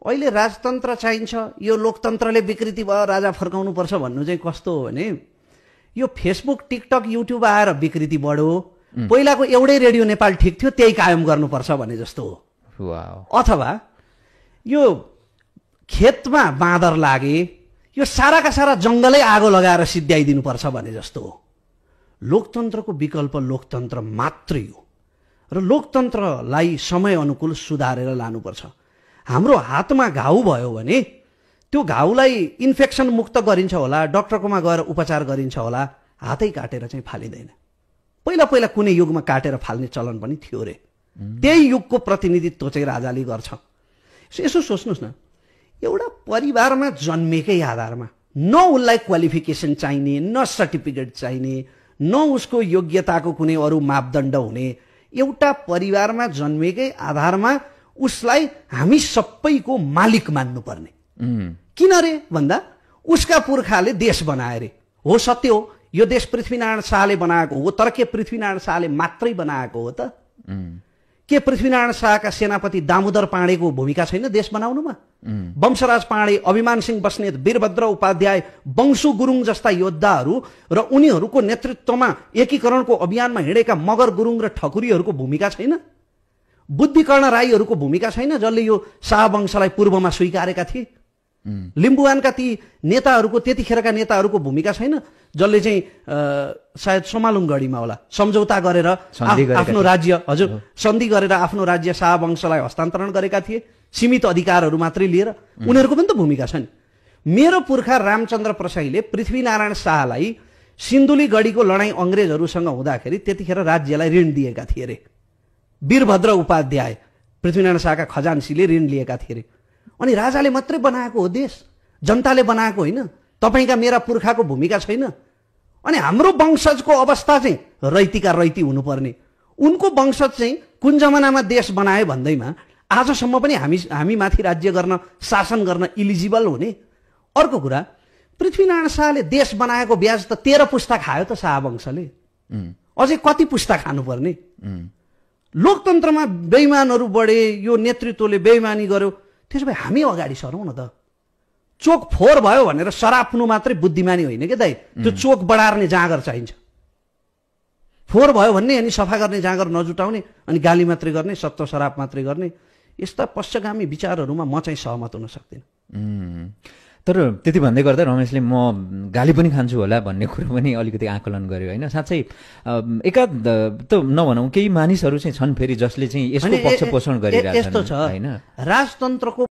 अहिले राजतन्त्र चाहिन्छ, यो लोकतन्त्रले विकृति भयो, राजा फर्काउनुपर्छ भन्नु चाहिँ कस्तो हो भने यो फेसबुक, टिकटक, युट्युब आएर विकृति बढ्यो, पहिलाको एउटै रेडियो नेपाल ठिक थियो त्यही कायम गर्नुपर्छ भने जस्तो हो। अथवा यो खेतमा बाँदर लागे, यो साराका सारा जङ्गलै आगो लगाएर सिद्ध्याइदिनुपर्छ भने जस्तो हो। लोकतन्त्रको विकल्प लोकतन्त्र मात्रै हो र लोकतन्त्रलाई समय अनुकूल सुधारेर लानुपर्छ। हाम्रो हातमा घाउ भयो भने त्यो घाउलाई इन्फेक्सन मुक्त गरिन्छ होला, डाक्टरकोमा गएर उपचार गरिन्छ होला, हातै काटेर चाहिँ फालिँदैन। पहिला पहिला कुनै युगमा काटेर फाल्ने चलन पनि थियो रे, त्यही युगको प्रतिनिधित्व चाहिँ राजाले गर्छ। यसो सोच्नुहोस् न, एउटा परिवारमा जन्मेकै आधारमा न उसलाई क्वालिफिकेसन चाहिने, न सर्टिफिकेट चाहिने, न उसको योग्यताको कुनै अरू मापदण्ड हुने, एउटा परिवारमा जन्मेकै आधारमा उसलाई हामी सबैको मालिक मान्नुपर्ने। किन रे भन्दा उसका पुर्खाले देश बनाए रे। हो, सत्य हो, यो देश पृथ्वीनारायण शाहले बनाएको हो, तर के पृथ्वीनारायण शाहले मात्रै बनाएको हो त? के पृथ्वीनारायण शाहका सेनापति दामोदर पाण्डेको भूमिका छैन देश बनाउनुमा? वंशराज पाण्डे, अभिमान सिंह बस्नेत, वीरभद्र उपाध्याय, वंशु गुरुङ जस्ता योद्धाहरू र उनीहरूको नेतृत्वमा एकीकरणको अभियानमा हिँडेका मगर गुरुङ र ठकुरीहरूको भूमिका छैन? बुद्धिकर्ण राईहरूको भूमिका छैन जसले यो शाह वंशलाई पूर्वमा स्वीकारेका थिए? लिम्बुवानका ती नेताहरूको, त्यतिखेरका नेताहरूको भूमिका छैन जसले चाहिँ सायद सोमालुङगढीमा होला सम्झौता गरेर आफ्नो राज्य, हजुर, सन्धि गरेर आफ्नो राज्य शाह वंशलाई हस्तान्तरण गरेका थिए, सीमित अधिकारहरू मात्रै लिएर? उनीहरूको पनि त भूमिका छ नि। मेरो पुर्खा रामचन्द्र प्रसाईले पृथ्वीनारायण शाहलाई सिन्धुलीगढीको लडाईँ अङ्ग्रेजहरूसँग हुँदाखेरि त्यतिखेर राज्यलाई ऋण दिएका थिए रे। वीरभद्र उपाध्याय पृथ्वीनारायण शाहका खजान्सीले ऋण लिएका थिए रे। अनि राजाले मात्रै बनाएको हो देश, जनताले बनाएको होइन। तपाईका मेरा पुर्खाको भूमिका छैन। अनि हाम्रो वंशजको अवस्था चाहिँ रैतीका रैती हुनुपर्ने, उनको वंशज चाहिँ कुन जमानामा देश बनाए भन्दैमा आजसम्म पनि हामी माथि राज्य गर्न, शासन गर्न इलिजिबल हुने। अर्को कुरा, पृथ्वीनारायण शाहले देश बनाएको ब्याज त 13 पुस्ता खायो त शाह वंशले, अझै कति पुस्ता खानुपर्ने? लोकतन्त्रमा बेइमानहरू बढे, यो नेतृत्वले बेइमानी गर्यो, त्यसो भए हामी अगाडि सरौँ न त। चोक फोहोर भयो भनेर सराप्नु मात्रै बुद्धिमानी होइन के दाइ, त्यो चोक बढार्ने जाँगर चाहिन्छ। फोहोर भयो भन्ने अनि सफा गर्ने जाँगर नजुटाउने, अनि गाली मात्रै गर्ने, सत्तो सराप मात्रै गर्ने, यस्ता पश्चगामी विचारहरूमा म चाहिँ सहमत हुन सक्दिनँ। तर त्यति भन्दै गर्दा रमेशले म गाली पनि खान्छु होला भन्ने कुरो पनि अलिकति आकलन गर्यो होइन। साँच्चै एकाध त नभनौँ, केही मानिसहरू चाहिँ छन् फेरि जसले चाहिँ यसको पक्ष पोषण गरिरहेछन् होइन। राजतन्त्रको